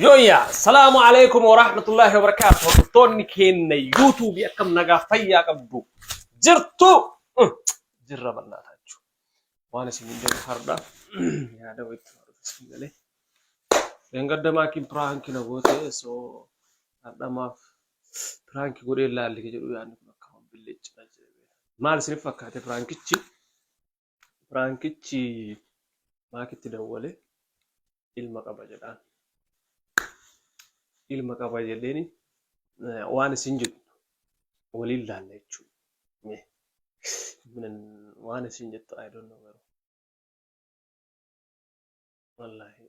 Yooyyaa salaamu alaikum wa rahmatullahi wa barakaatu. Hordoftoonni keenya yuutuubii akkam nagaa fayyaa qabdu jirtu jirra bal'aa taachuu. Waan isin hin jedhu har'a yaada wayitti isin galee. Dheengadda maakiin piraanki na goote soo har'a maaf piraanki godhee laalli jedhu yaadni kun akkama billecci na jedhe. Maal isiniif fakkaate piraankichi? Piraankichi maakitti dawwale ilma qaba jedhaan. Ilma qaba jedheeni waan isin jettu waliin laalla jechuudha. Mee waan isin jettu I don't know garuu. Wallaahi. I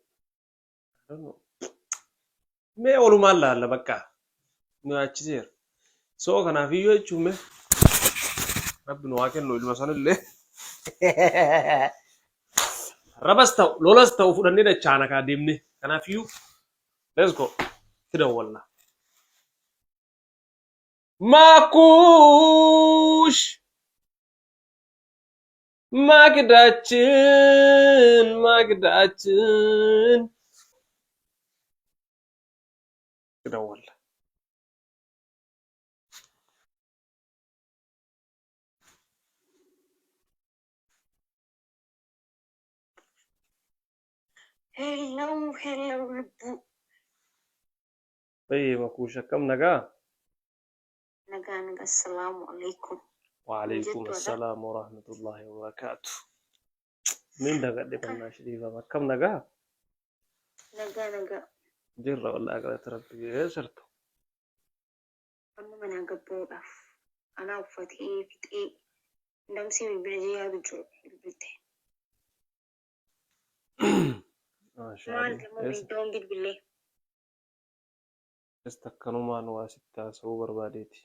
don't know. Mee walumaan laalla bakka nu yaachiseera. So kanaaf iyyuu jechuun mee rabbi nu haa kennu ilma sanillee. Rabas ta'u lolas ta'u fudhannee dachaana kaa deemne. Kanaaf iyyuu let's go. Itti dawwalla. Maakuush Maakidaaችን Maakidaaችን dawwalla. Hello, hello, lubbuu. Bayyee makuush akkam nagaa? Nagaa nagaa, assalaamu alaikum. Waalaikum Jettu adha. assalaam warahmatullahi wabarakaatu. Min dagadhe bannaa dhiifama. Akkam nagaa? Nagaa nagaa. Jirra wallaahi galata rabbi sirtu. Amma manaa gabbaa'uudhaaf anaa uffatee fixee damsii bilbila yaadu jiru bilbilte. Maal Maashaallah. immoo viidiyoon bilbilee. Just akkanumaan waa sitti haasa'uu barbaadeeti.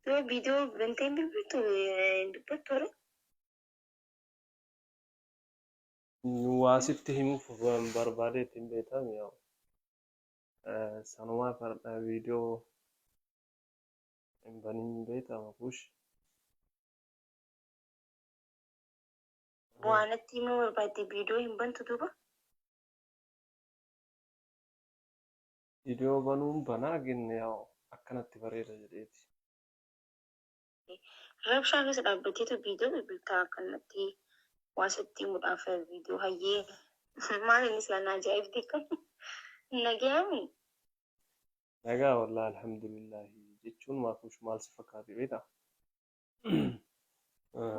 Yoo viidiyoo bantee hin bilbiltu dubbattu hore. Waa sitti himuuf barbaadeeti hin beektaa yaa'u. Sanumaaf har'a viidiyoo hin banin beektaa makuush. Waa natti himuu barbaadde viidiyoo hin bantu duuba. Viidiyoo banuun banaa gin yaa'u akkanatti bareeda jedheeti. Rabshaa keessa dhaabbateetu viidiyoo bilbiltaa akkanatti waa sitti himuudhaaf viidiyoo hayyee maal inni silaa na ajaa'ibdi akkam nagayaami. Nagaa wallahi alhamdulillahi jechuun maakush maal si fakkaate beektaa?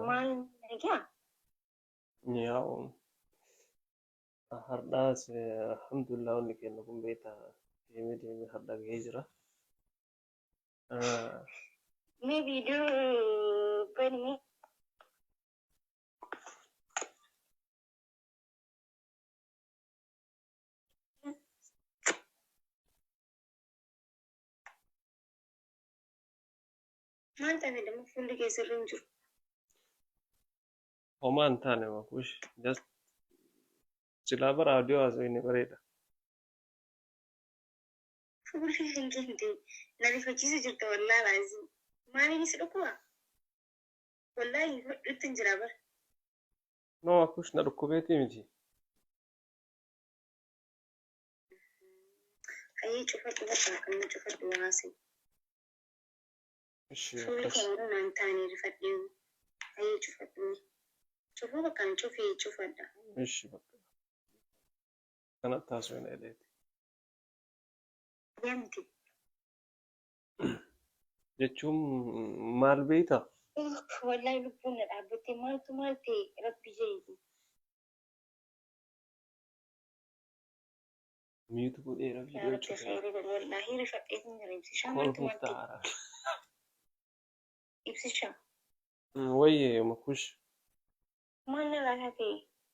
Maal nagaa? Yaa'u Hardhaas alhamdulillah wanni kennu kun beektaa deemee deemee hardha gahee jira. Mee viidiyoo bani mee. Maal taate damma fuulli kee sirrii hin jiru. Homaa hin taane makuush just silaa bara audio haasofne bareeda. Fuulli kan kee hin ta'e na rifachiisa jirta wallaahi laazim. Maaliin si dhukkuba? Wallaahi hodhutti hin jira bara. No makuush na dhukkubeetii miti. Hayyee cufadhu bakka akkanuma cufadhu waa haasa'u. Ishi Fuulli akkas. kee garuu naan taane rifadheeyu. Hayyee cufadhu mee. Cufuu bakkaan cufii cufadha. Ishi bakka. Kanatti haasofna jedheeti. Deemti. Jechuun maal beektaa? Wallahi lubbuun na dhaabbattee maaltu maal ta'e rabbi jedhiiti. Mute godheera Yaa viidiyoo Rabbi cufeera. khayrii godhi wallaahi rifadheetin jira ibsishaa maaltu Kolfuuf maal ta'e ta'aara. ibsishaa Wayyee makush. maal narraa taate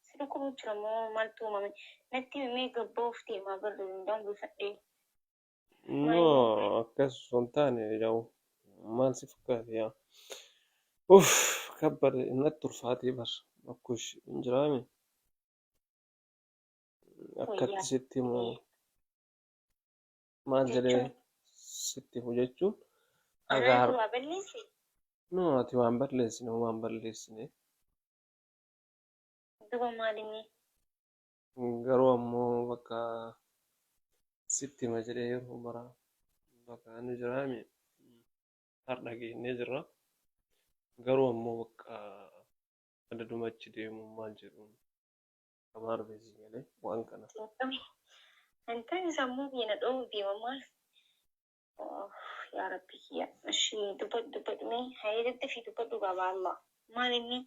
si dhukkubu jira moo maaltu uumame natti himi mee gabba'uuf deemaa barri hundaan rifadhee No akkas osoo hin taane yaa'u maal si fakkaate yaa. Uff kabbade natti ulfaatee bar makush hin jiraame. Akkatti Wayyaa sitti himu maal jedhee jechuun sitti himu jechuun dhagaa anaatu waa balleesse no ati waan balleessine homaa hin balleessine duba maalinni Garuu ammoo bakka sitti hima jedhee yeroo mara bakka inni jiraame har'a geennee jirra. Garuu ammoo bakka adaduma achi deemu maal jedhuun kamaa dhufe si galee waan kana. Intalli sammuu kiyya na dhoowwu deema maal? Yaa Rabbi kiyya. Ishii dubbadhu dubbadhu mee hayee daddafii dubbadhu qaba Allah. Maal inni?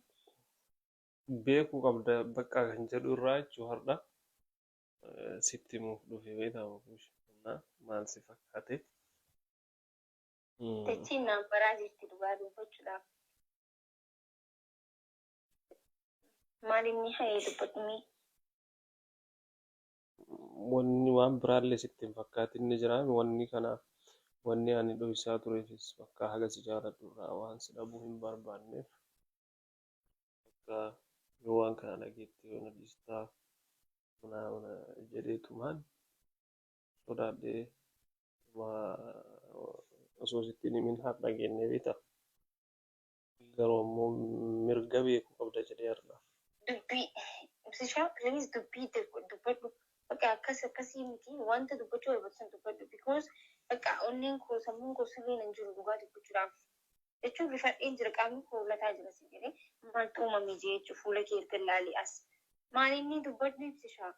Beekuu qabda bakka kan jedhu irraa jechuu har'a sitti himuuf dhufe beektaa makuush. Maal si fakkaate? Dachiin naan baraa jirti dhugaa dubbachuudhaaf. Maal inni hayee dubbadhu mee? Wanni waan biraallee sitti hin fakkaatin ni jira. Wanni kana wanni ani dhoysaa tureefis bakka haga si jaaladhu irraa waan si dhabuu hin barbaanneef bakka yoo waan kana dhageette yoo na dhiistaa mana jedheetumaan sodaadhee osoo sitti hin himin har'a geenne beektaa. Garuu ammoo mirga beekuu qabda jedhee har'a. Dubbii ibsishaa, please, dubbii dubbadhu. Bakka akkas akkasii miti, wanta dubbachuu barbaachisan dubbadhu, because bakka onneen koo, sammuun koo sirriin hin jiru dhugaa dubbachuudhaaf. Jechuun rifadheen jira, qaamni koo hollataa jira si jedhee maaltu uumame jee jechuun fuula kee erga laalee as. Maal inni dubbadhu ibsishaa?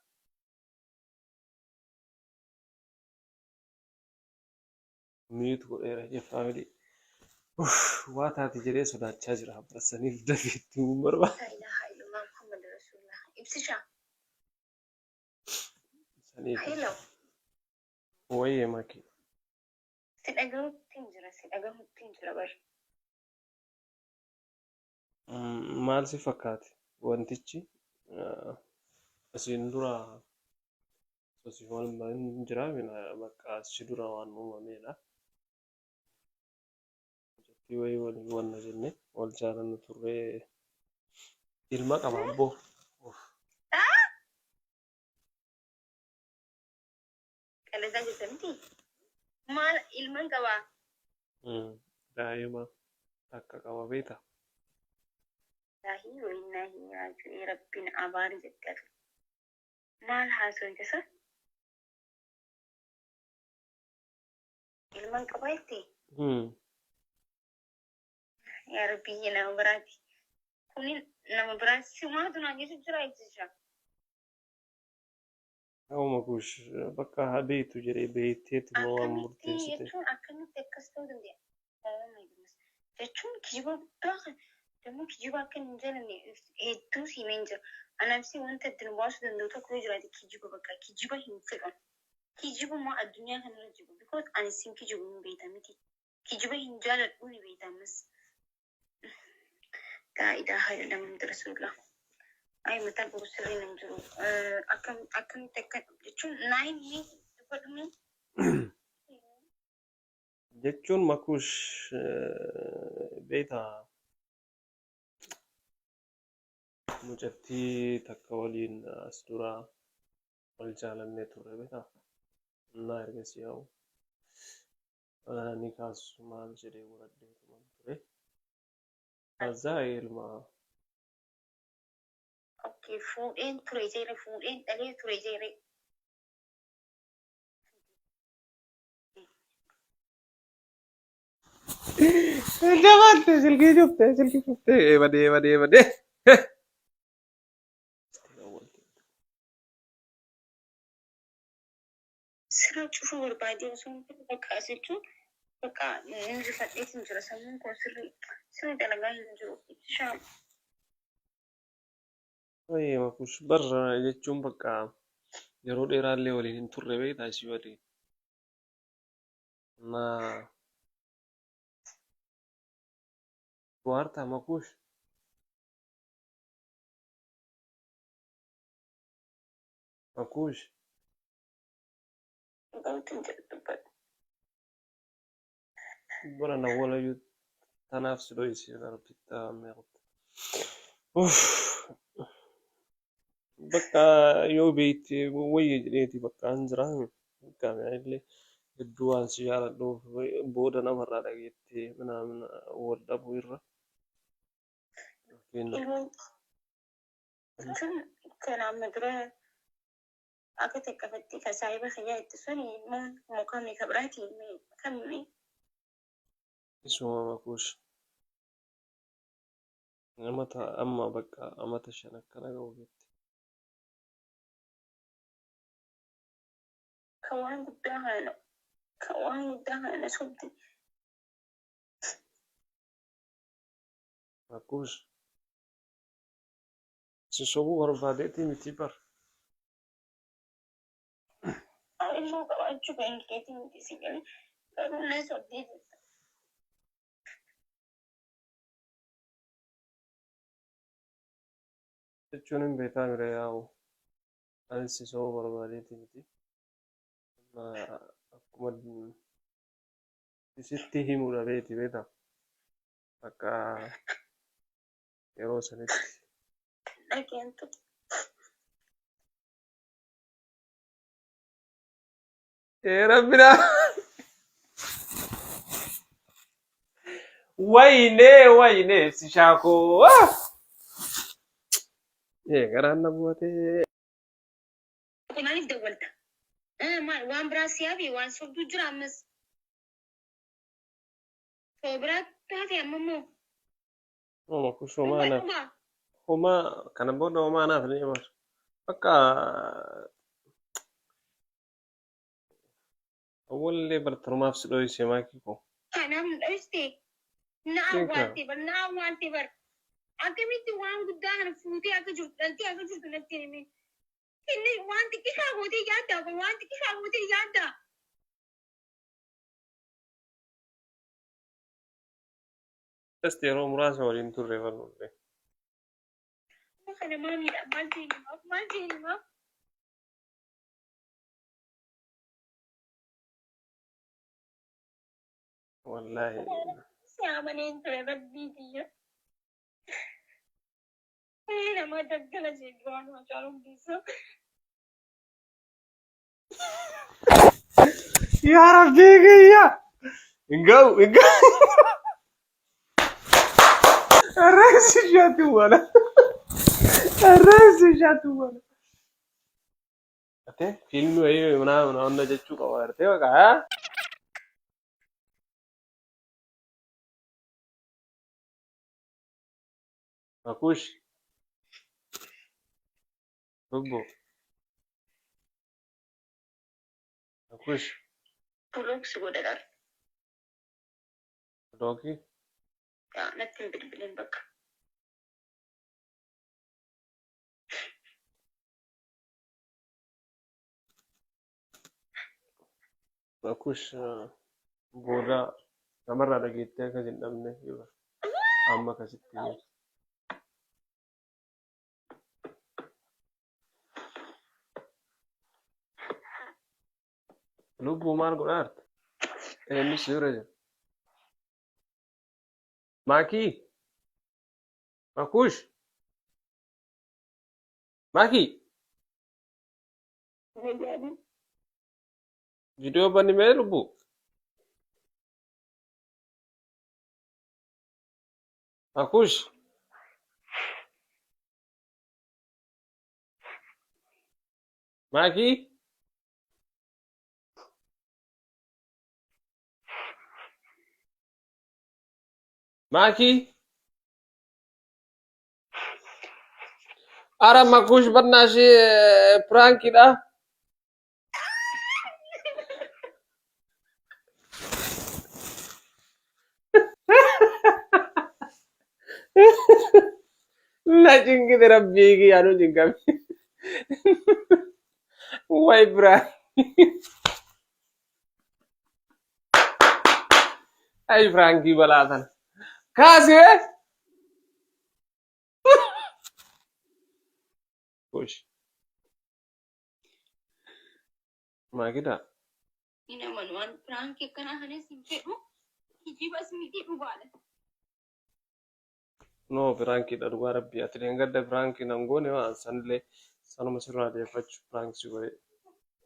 Mute godheera jee family. Waa taate jedhee sodaachaa jira. Saniif dafee itti himuu barbaada. Laa ilaaha illallah Muhammad Rasulullah. Ibsishaa. Saniif. Hello. Wayyee maki. Si dhagahutti hin jira, si dhagahutti hin jira bar. Maal si fakkaate wantichi asiin dura osoo wal marin jira bakka si dura waan uumamedha. Mucattii wayii waliin wanna jenne wal jaalannu turree ilma qaba abboo. Qaladaa jirta miti? Maal ilman qabaa? Daa'ima takka qaba beektaa? Laahi wayinnaahi raaji'ee rabbiin abaari jette ati. Maal haasofte sa? Ilman qabaa jettee? Yaa Rabbi, nama biraati. Kuni nama biraati. Simaatu naan jechu jira jecha. Ta'uma kush bakka haa beektu jedhee beekteetu waan Akkamitti murteessite. jechuun akkamitti akkas ta'uu danda'a? Oh my goodness. Jechuun kijiba guddaa kan dammoo kijiba akka hin jalanne hedduu siimeen jira. Anaafis wanta ittiin baasuu danda'u tokko yoo jiraate kijiba, bakka kijiba hin fedhan. Kijibuma addunyaa kanarra jiru. Because ani sin kijibu hin beekta miti. Kijiba hin jaaladhu ni beekta ammas. Laa ilaaha illallah Muhammad Rasulullah. Ay, mataan koo sirriin hin jiru. Akkam akkamitti akka jechuun naa himi, dubbadhu mee. Jechuun makuush beektaa mucattii takka waliin as dura wal jaalannee turre beektaa. Innaa ergasii yaa'u ni kaasu maal jedhee godhadhee tuman ture. Kazaa ilma Okay, fuudheen ture jeere, fuudheen dhalee ture jeere. Jabaatte silkii cuftee silkii cuftee badee badee badee. Sirra cufuu barbaadee osoo hin ta'in bakka as jechuun bakka injifadheetiin jira, sammuun koo sirrii sirrii dalagaa hin jiru. Ibsishaa. Wayyee makush barra jechuun bakka yeroo dheeraallee waliin hin turre beektaa isii waliin. Na bohaartaa makush? Makush. Dhagahuutti hin jiru, dubbadhu. Bara na walayyuu tanaaf si dhoyse rabbitta meeqta. Uff. Bakka yoo beekte wayya jedheeti bakka an jira. Bakka illee hedduu waan si jaaladhuuf booda namarraa dhageettee minaamin wal dhabuu irra. Ilmoon jechuun kan amma dura Akka takkafatti ka saahiba kiyyaa itti suni moo moo kami ka biraati mee kami mee. Isuma makuush. Amata amma bakka amata 5 akkana ga'u geette. Ka waan guddaa kana ka waan guddaa kana na sobde. Makuush. Si sobuu barbaadeetii miti bar. Ilmoo qabaachuu kan keetii miti si galee garuu na sobdee jirta. Jechuun hin beektaa mire yaa'u. Anis si sobuu barbaadeetii miti. Amma akkuma sitti himu dhabeeti beektaa. Bakka yeroo sanitti. Dhageentu. Ee rabbi naa. Wayinee wayinee si shaakoo. Ee garaan na bu'atee. Maaliif dawwalta? Maal waan biraa si hafe waan sobduu jira ammas. Soo biraa taate amma immoo. Hooma kush homaa naaf. Homaa kana booda homaa naaf ni himaatu. Bakka awwallee bartanumaaf si dhoyse maakii koo. Kanaaf nu dhoyste. Na awwaalte bar na awwaalte bar. Akkamitti waan guddaa kana fuutee akka jirtu dhaltee akka jirtu natti hin himin. Inni waan xiqqishaa gootee yaaddaa waan xiqqishaa gootee yaaddaa. Just yeroo muraasa waliin turre barnullee. Amma kana maamiidha maal jeenimaaf maal jeenimaaf. Wallaahi. Si amaneen ture rabbii kiyya. Nama daggala jee duraan Haacaaluu Hundeessaa. Yaa Rabbii kiyya. Hin ga'u hin ga'u. Arreessi ishaatu wala. Arreessi ishaatu wala. Ate fiilmi wayii manaa mana jechuu qaba gartee baqa haa. Makuush. Lubbu. Makuush. Block si godha laal. Blockii. Yaa natti hin bilbilin bakka. Makuush booda namarraa dhageettee akkas hin dhabne amma akkasitti himi. Lubbuu maal godhaa jirta? Eenyu si bira jira? Maakii? Makuush? Maakii? Viidiyoo bani mee lubbuu? Makuush? Maakii? Maakii? Ara makuush bannaashi piraankiidha. Na cingite rabbii kiyyaa nu cingame. Way biraa. Ay firaankii balaa tana. Kaasi bee. Gosh. Maakida. Hin amanu waan piraankii akkanaa kanas hin fedhu. Kijibas miti dhugaadha. No piraankiidha dhugaa rabbii ati dheengadda piraankii nan goone waan sanillee sanuma sirraa deeffachu piraank si godhe.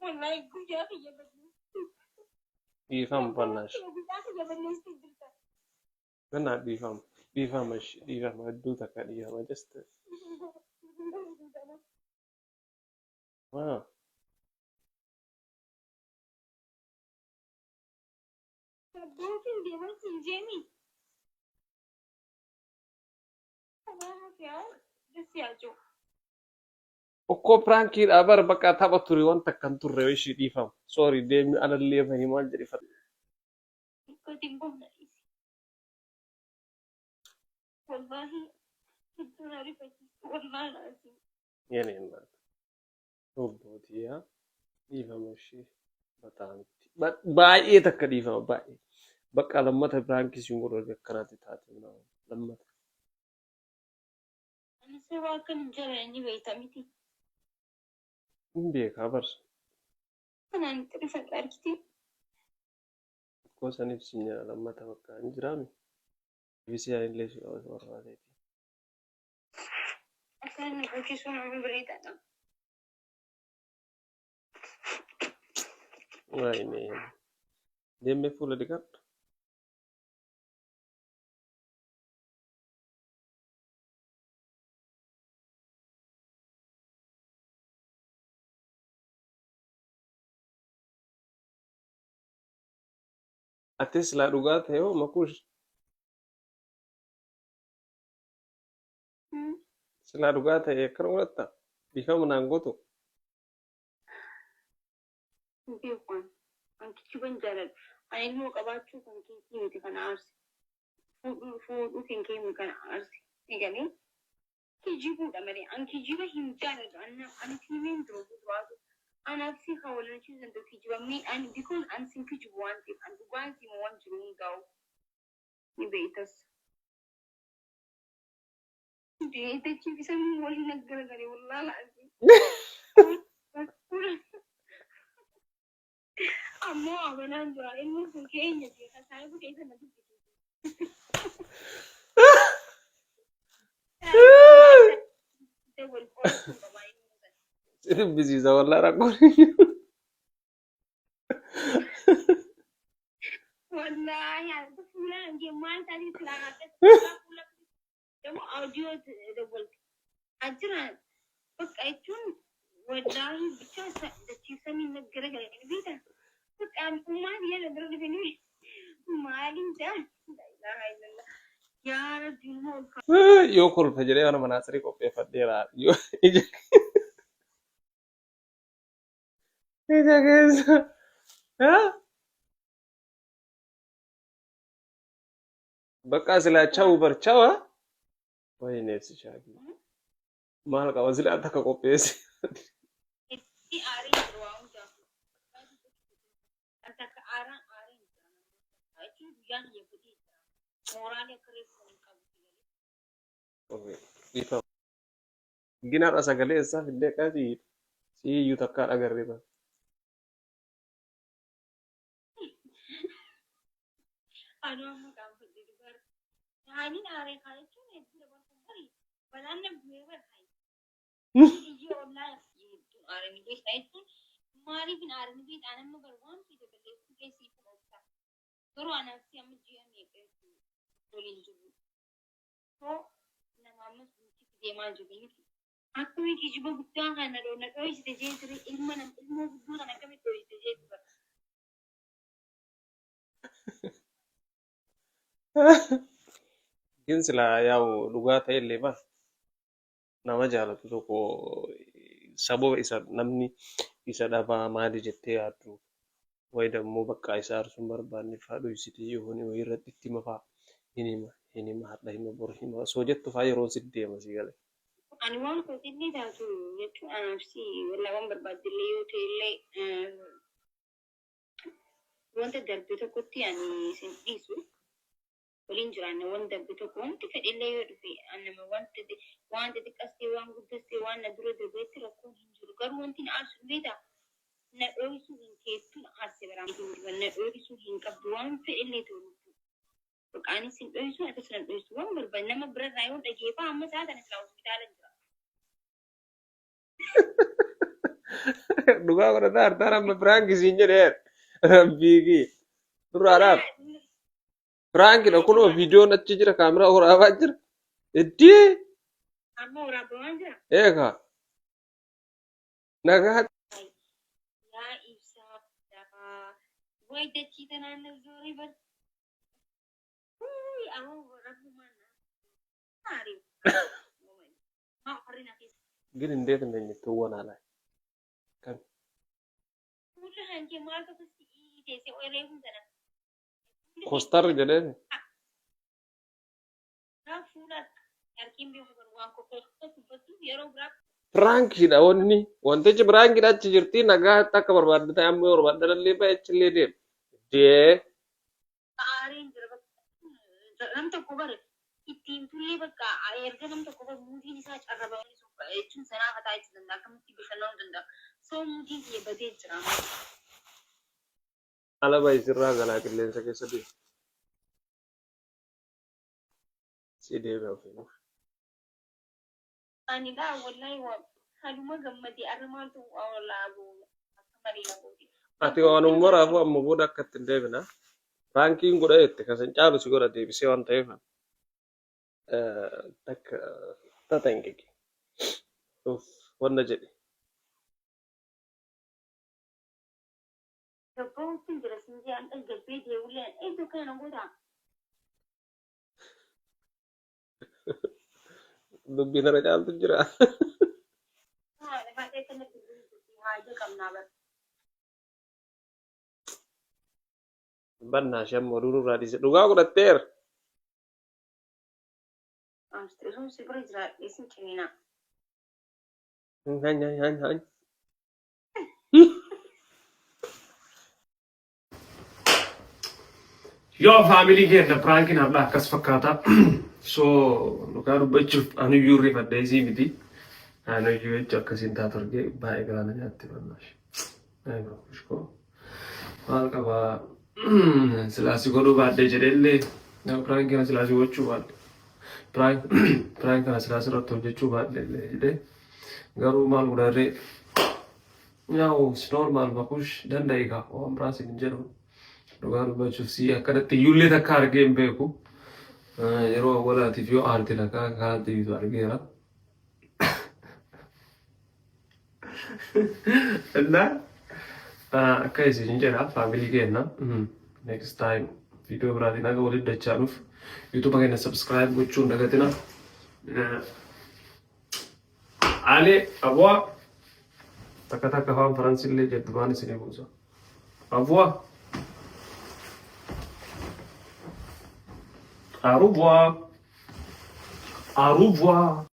Wallahi guyyaa kiyya balleessite. Dhiifama bannaash. Guyyaa kiyya balleessite jirta. Bannaa dhiifama dhiifama ishi dhiifama hedduu takka dhiifama just. Waa. Bootiin deemaa siin jeemi. ደስ ያቸው። Okkoo prankiidha bar bakka tapha ture wanta akkan turre ishii dhiifama. Sorry deemni alallee bahi maal jedhe fadha. Kotiin boona dhiisi. Wallaahi hedduu na rifachiistu wallaahi laazim. Yene እናት Obbootiyaa dhiifama ishee bataamitti. Baay'ee takka dhiifama baay'ee. Bakka lammata prankii siin godhu erga akkanaatti taate lammata. Ani saba akkan hin jaallanne beekta miti. Hin beekaa bar. Kanaan itti rifadha argite. Akkoo saniif siin jedha lammata bakka hin jiraami. Ibisee anillee si qabatu barbaadeeti. Akkan inni gochisuun nama bareedaadha. Waayine. Deemee fuula dhiqadhu. Ati silaa dhugaa ta'e hoo makuush silaa dhugaa ta'e akkana godhatta dhiifama naan gootu. Hin beeku ani. An kijiban jaaladha. Ani ilmoo qabaachuu kan keetii miti kana aarse. Fuudhuu kan kee miti kana aarse. Egalee kijibuudha malee an kijiba hin jaaladhu. Ani siimeen jiru duraatu. Anaaf si kan wal lolchiisuu danda'u kijiba. Mee ani because an sin kijibu waan ta'eef an dhugaan siima waan jiru hundaa'u ni beektas. Beektachiif isa waliin aggaragale wallaahi laazim. Ammoo amanaan jira ilmi kun keenya beeka saayibu keessa na dubbise. Wal qo'achuu qaba ilmi sana. Si dubbisiisa wallaa rakkoon. Wallaahi ati fuula kee maal taatee silaa akka fuula ደግሞ audio dawwalti. Ajira bakka jechuun wallaahi bicha dachiifsanii naggara galanii beekta. Bakka maal yaada bira dhufanii maaliin ta'a? La ilaaha illallah. Yaa Rabbi immoo ol Yoo kolfa jedhee mana manaatsirii qopheeffadheera. Yoo ija ija keessa. Bakka silaa chawu bar chawa. Wayne si shaagii. Maal qaba silaa takka qopheesse. Itti aaree jiru waa hundaaf. Takka aaraan aaree jira. Jechuun guyyaan xiyyeeffatee jira. Mooraalii akka reefu hin qabu. Dhiifama. Ginaadha sagalee eessaa fiddee qaati si iyyuu takkaa agarree bara. Anuu amma qaanfadhe dubar. Haaliin aaree kaa jechuun hedduu dabarsuun bari balaan na bu'ee bar hayi. Ijji ollaa hedduu aaranii beektaa jechuun maaliif hin aaranii beektaa nama bar waan fide balleessuu keessii kun obsa. Garuu anaaf si amma ji'a meeqa waliin jiru. So nama ammas bulchitti deemaa jiru miti. Akkami kijiba guddaa kana na dhoysite jee ture ilma nam ilmoo guddoo kana akkamitti dhoysite jee ture. Gin silaa yaa'u dhugaa ta'e illee bar nama jaalatu tokko sababa isa namni isa dhabaa maali jettee yaaddu wayi dammoo bakka isa aarsuun barbaanne faa dhoysitee yoon wayii irratti itti hima faa hin hima hin hima har'a hima bor hima osoo jettu faa yeroon si deema si gale. Ani waan kootillee taatu jechuun anaaf si wallaa waan barbaaddillee yoo ta'e illee wanta darbe tokkotti ani sin dhiisu waliin jiraanna wanta darbe tokko wanti fedhillee yoo dhufe nama wanta waan xixiqqas ta'e waan guddas ta'e waan na dura darbeetti rakkoon hin jiru garuu wanti na aarsu beektaa na dhoksuu hin keettu na aarse baraan na dhoksuu hin qabdu waan fedhillee ta'u lubbuu. Maqaanis hin dhoysu atis nan dhoysu waan barbaade nama birarraa yoo dhageeffaa amma isaa kana silaa hospitaala jira. Dhugaa godhataa hartaan amma prank siin jedheer. Rabbii kiyya. Durraadhaaf. Prankidha kunoo viidiyoon achi jira kaameraa waraabaa jira. Iddii Amma waraabamaa jira. eegaa nagaa Yaa ibsaa dafaa. Way dachii tanaan na zooree bar. Ammoo rabbumaan maari. Maa warri na keessa. ግን እንዴት እንደሚትወና ላይ ከም Fuula kan kee maaltu akkasitti teessee reefuun sana. Kostarri jedheen. Fuula harkiin beeku kan waan kokkooftuu dubbattu yeroo biraa. Prankiidha wanni. Wantichi prankiidha, achi jirti, nagaa akka barbaadde ta'e, amma yoo barbaadde illee ba'e achillee deema. Dee. Aareen jira bakka nam tokko bare ittiin tullee bakka erga nam tokko bare muudiin isaa carrabamee jechuun sanaa fataa jechuu danda'a, akkamitti bashannanuu danda'a. So muudiin kiyya badee jira. Ala ba'i, sirraa galaa, qilleensa keessa deema. Si deeme ofiinu. Ani laa wallahi waa haaluma gammadee arra maaltu wallaa akka malee na goote. Ati waanuma maraafuu amma booda akka ittiin deebina. Prankiin godha jette kasan caalu si godha deebisee waan ta'eef takka tatanqeqi. Uff, wanna jedhe. Gabbawutti jira siin jee an gabbee deewullee iddoo kana na godha. Dubbiin irra caaltu jira. Haadha kana bilbiluu haaja qabnaa bara. Bannaa shamma oduu nurraa dhiise. Dhugaa godhatteera. Osoo si bira jiraadhee sin cimina. Hany hany hany hany. Yoo family keenya, prankiin har'a akkas fakkaata. So dhugaa dubbachuuf anuyyuu rifadhee isii miti. Anuyyuu jechuun akkasiin taatu argee baay'ee garaa na nyaatti bannaash. Kushkoo maal qabaa, silaasi godhuu baadhee jedheellee prank kana silaasi gochuu baadhe. Prank kana silaasi irratti hojjechuu baadhee illee jedhee, garuu maal godharree, yaa'u normal bakush danda'i gaa, waan biraas hin jedhu. Dhugaa dubbachuuf si akkanatti iyyuullee takka argee hin beeku. Yeroo awwaalaatiif yoo aarte lakkaa kanatti iyyutu argeera. እና akka isin jedha family keenya, next time viidiyoo biraatiin haga walitti dachaanuuf YouTube keenya subscribe gochuun dagatina. Allez, au revoir. Takka takka afaan Faransillee jedhu isinii buusa. Au revoir. Au revoir. Au revoir.